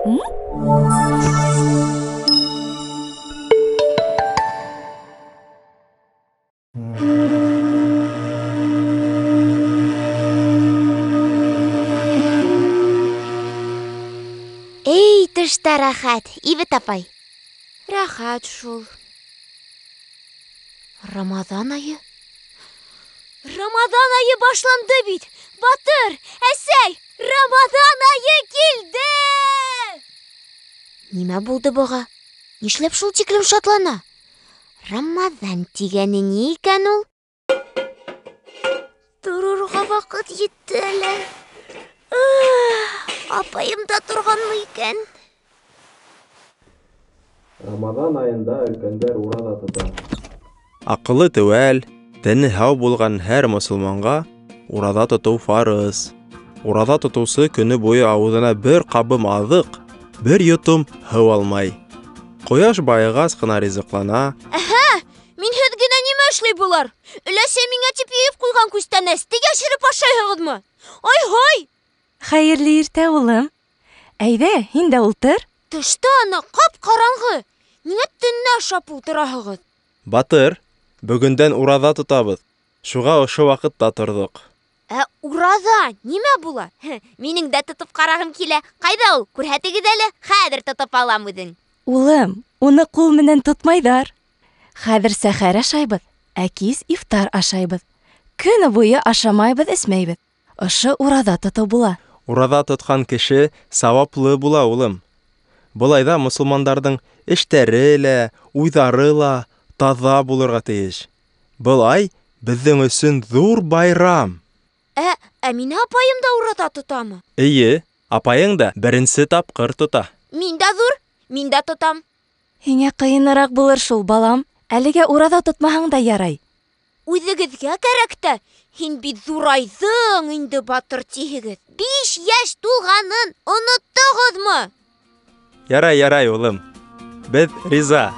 Эй, тышта рәхәт, Ибет апай. Рәхәт шул. Рамаҙан айы? Рамаҙан айы башланды бит! Батыр, әсәй, Рамаҙан айы килде! Нимә булды быға? Нишләп шул тиклем шатлана? Рамаҙан тигәне ни икән ул? Торорға ваҡыт етте әле. Апайым да торғанмы икән? Рамаҙан айында өлкәндәр ураҙа тота. Аҡылы теүәл, тәне һау булған һәр мосолманға ураҙа тотоу фарыз. Ураҙа тотоусы көнө буйы ауыҙына бер ҡабым аҙыҡ, бер йотом һыу алмай. Ҡояш байығас ҡына ризыҡлана. Әһә, минһеҙ генә нимә эшләй былар? Өләсәй миңә тип йыйып ҡуйған күстәнәсте йәшереп ашайһығыҙмы? Ай-һай! Хәйерле иртә, улым. Әйҙә, һин дә ултыр. Тышта ана ҡап-ҡараңғы. Ниңә төнлә ашап ултыраһығыҙ? Батыр, бөгөндән ураҙа тотабыҙ. Шуға ошо ваҡытта торҙоҡ. Ә ураҙа нимә була? Минең дә тотоп ҡарағым килә. Ҡайҙа ул? Күрһәтегеҙ әле. Хәҙер тотоп алам үҙен. Улым, уны ҡул менән тотмайҙар. Хәҙер сәхәр ашайбыҙ, ә кис ифтар ашайбыҙ. Көнө буйы ашамайбыҙ, эсмәйбеҙ. Ошо ураҙа тотоу була. Ураҙа тотҡан кеше сауаплы була, улым. Был айҙа мосолмандарҙың эштәре лә, уйҙары ла таҙа булырға тейеш. Был ай беҙҙең өсөн ҙур байрам. Ә Әминә апайым да ураҙа тотамы? Эйе, апайың да беренсе тапҡыр тота. Мин дә ҙур, мин дә тотам. Һиңә ҡыйыныраҡ булыр шул, балам. Әлегә ураҙа тотмаһаң да ярай. Үҙегеҙгә кәрәк тә. Һин бит ҙурайҙың инде, батыр тиһегеҙ. 5 йәш тулғанын оноттоғоҙмо? Ярай, ярай, улым. Беҙ риза.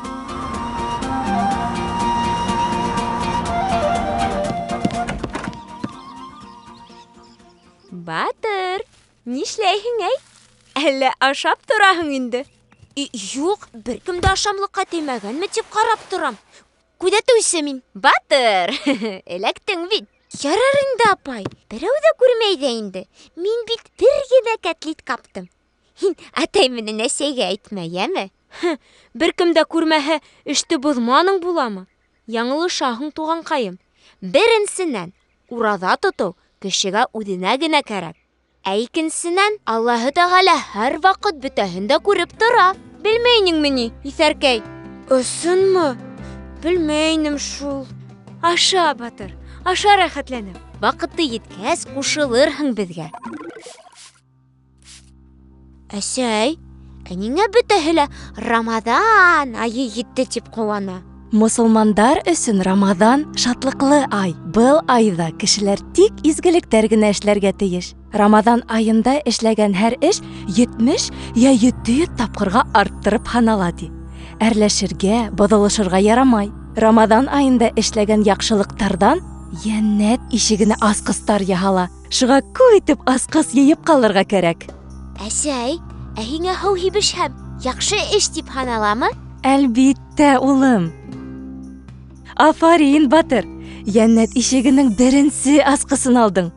Батыр, нишләйһең, әй? Әллә ашап тораһың инде? Юҡ, бер кем дә ашамлыҡҡа теймәгәнме тип ҡарап торам. Күҙәтеүсе мин. Батыр, эләктең бит. Ярар инде, апай, берәү ҙә күрмәй ҙә инде. Мин бит бер генә кәтлит ҡаптым. Һин атай менән әсәйгә әйтмә, йәме? Бер кем дә күрмәһә, эште боҙманың буламы? Яңылышаһың, туғанҡайым. Беренсенән, ураҙа тотоу кешегә үҙенә генә кәрәк. Ә икенсенән, Аллаһы Тәғәлә һәр ваҡыт бөтәһен дә күреп тора. Белмәйнеңме ни, иҫәркәй? Ысынмы? Белмәйнем шул. Аша, батыр, аша рәхәтләнеп. Ваҡыты еткәс, ҡушылырһың беҙгә. Әсәй, ә ниңә бөтәһе лә Рамаҙан айы етте тип ҡыуана? Мосолмандар өсөн Рамаҙан шатлыҡлы ай. Был айҙа кешеләр тик изгелектәр генә эшләргә тейеш. Рамаҙан айында эшләгән һәр эш 70 йә 700 тапҡырға арттырып һанала, ти. Әрләшергә, боҙолошорға ярамай. Рамаҙан айында эшләгән яҡшылыҡтарҙан йәннәт ишегенә асҡыстар яһала. Шуға күп итеп асҡыс йыйып ҡалырға кәрәк. Әсәй, ә һиңә һыу һибешһәм, яҡшы эш тип һаналамы? Әлбиттә, улым. Афарин, батыр. Йәннәт ишегенең беренсе асҡысын алдың.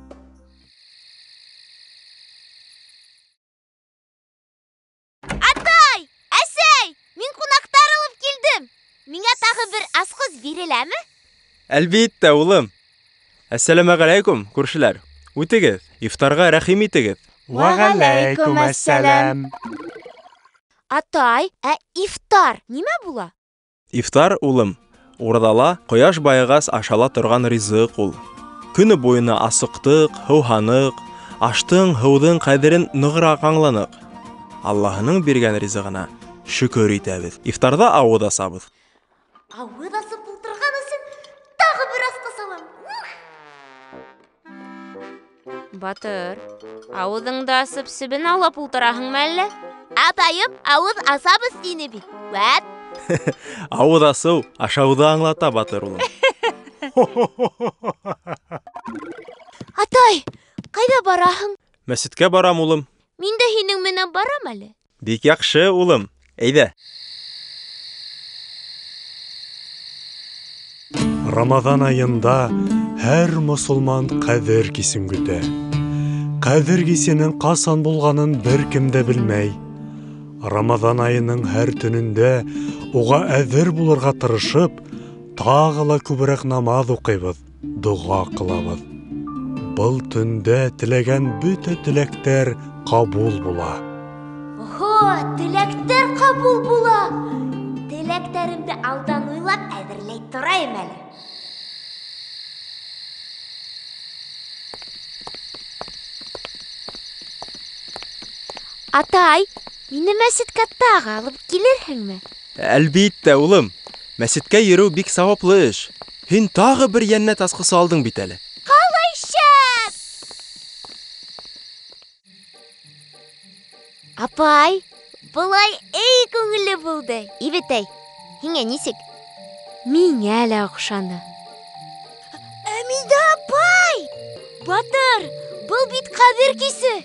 Атай, әсәй, мин ҡунаҡтар алып килдем. Миңә тағы бер асҡыс биреләме? Әлбиттә, улым. Әссәләмәғәләйкүм, күршеләр. Үтегеҙ, ифтарға рәхим итегеҙ. Вәғәләйкүм әссәләм. Атай, ә ифтар нимә була? Ифтар, улым, ураҙала ҡояш байығас ашала торған ризыҡ ул. Көнө буйына асыҡтыҡ, һыуһаныҡ, аштың, һыуҙың ҡәҙерен нығыраҡ аңланыҡ. Аллаһының биргән ризығына шөкөр итәбеҙ. Ифтарҙа ауыҙ асабыҙ. Ауыҙ асып ултырған өсөн тағы бер асҡыс алам. Батыр, ауыҙыңды асып себен аулап ултыраһыңмы әллә? Атайым ауыҙ асабыҙ тине бит. Вәт! Ауыҙ асыу ашауҙы аңлата, батыр улым. Атай, ҡайҙа бараһың? Мәсеткә барам, улым. Мин дә һинең менән барам әле. Бик яҡшы, улым. Әйҙә. Рамаҙан айында һәр мосолман ҡәҙер кисен көтә. Ҡәҙер кисенең ҡасан булғанын бер кем дә белмәй. Рамаҙан айының һәр төнөндә уға әҙер булырға тырышып, тағы ла күберәк намаҙ уҡыйбыҙ, доға ҡылабыҙ. Был төндә теләгән бөтә теләктәр ҡабул була. Охо, теләктәр ҡабул була. Теләктәремде алдан уйлап әҙерләй торайым әле. Атай, мине мәсеткә тағы алып килерһеңме? Әлбиттә, улым. Мәсеткә йөрөү бик сауаплы эш. Һин тағы бер йәннәт асҡысы алдың бит әле. Ҡалай шәп! Апай, былай эй күңелле булды. Ибетәй, һиңә нисек? Миңә лә оҡшаны. Әминә апай! Батыр, был бит ҡәҙер кисе.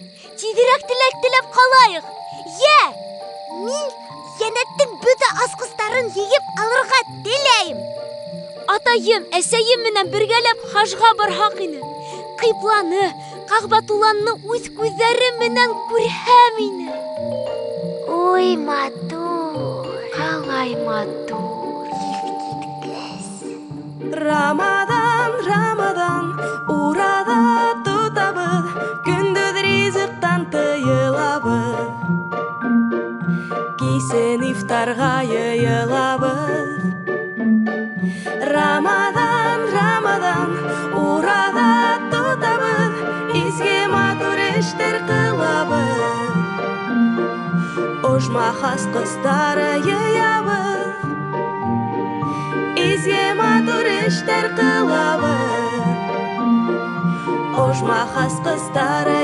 Тиҙерәк теләк теләп ҡалайыҡ. Йә, мин йәннәттең бөтә асҡыстарын йыйып алырға теләйем. Атайым, әсәйем менән бергәләп хажға барһаҡ ине. Ҡибланы, Ҡәғбәтулланы үҙ күҙҙәрем менән күрһәм ине. Ой, матур, ҡалай матур, иҫ киткес. Рамаҙан, Рамаҙан, ураҙа тотабыҙ, көндөҙ ризыҡтан тыйылабыҙ, кисен ифтарға йыйылабыҙ. Рамаҙан, Рамаҙан, ураҙа тотабыҙ, изге матур эштәр ҡылабыҙ, ожмах асҡыстары йыябыҙ, изге матур эштәр ҡылабыҙ, ожмах асҡыстары